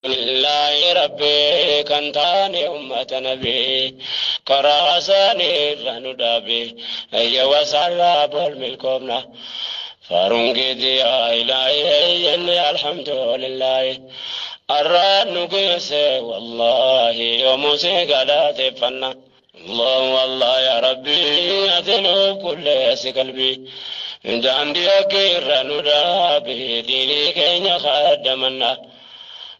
Alhamdulillahi Rabbi kan taane ummata nabi karaa isaanii irra nu dhaabe ayyawa isaarraa bol milkoomna. Faaruun keetii yaa ilaahi jenne alhamdulillahi. Arraan nu geesse wallaahi yoomuu si galateeffanna. Allahu Allah ya Rabbi ati nuuf qulleessi qalbii. Daandii akka irra nu dhaabe diinii keenya kaaddamanna.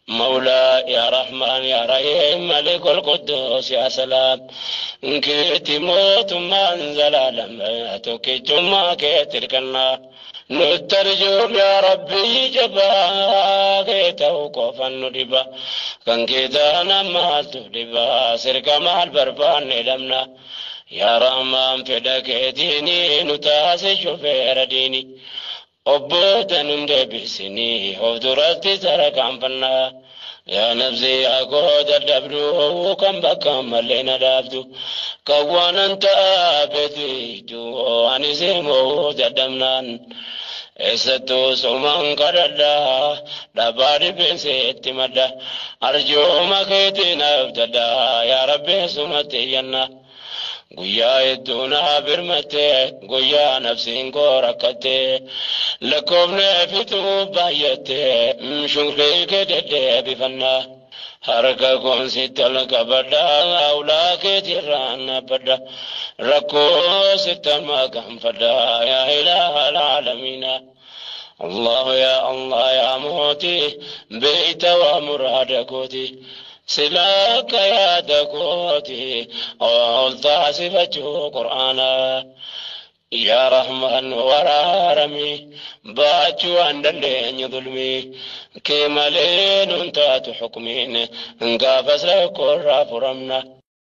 مولا يا رحمن يا رحيم ملك القدوس يا سلام كيتي موت من زلالم توكي جمع كيتركنا نترجم يا ربي جبا كيتوقف الندبا كان كيتانا ما تدبا سرك مع البربان لمنا يا رحمن فدك ديني نتاسي شفير ديني Obboota nun deebisinii of duratti tarkaanfannaa. Yaa nafsi yaa koo dadhabduu kan bakka malee na dhaabdu. Kan waanan ta'aa ani simoo dadhabnaan. Eessattuu sumaan kadhadhaa dhabaa dhibeenseetti madda. Arjooma keetiin abdadhaa yaa Rabbi sumatti iyyanna. Guyyaa hedduu naa birmattee guyyaa nafsiin koo rakkattee lakkoofne fituu baay'attee shunqii kee deddeebifannaa. Harka koon sitti ol qabadhaa ulaa keetirraan dhaabbadha rakkoo sitti amma gaanfadhaa yaa ilaaha alaalamiina. الله يا الله يا موتي بيت ومراد كوتي سلاك يا دكوتي قلت صفته قرآنا يا رحمن ورارمي باتشو عند اللين ظلمي كما لين انت حكمين انقافز لك فرمنا.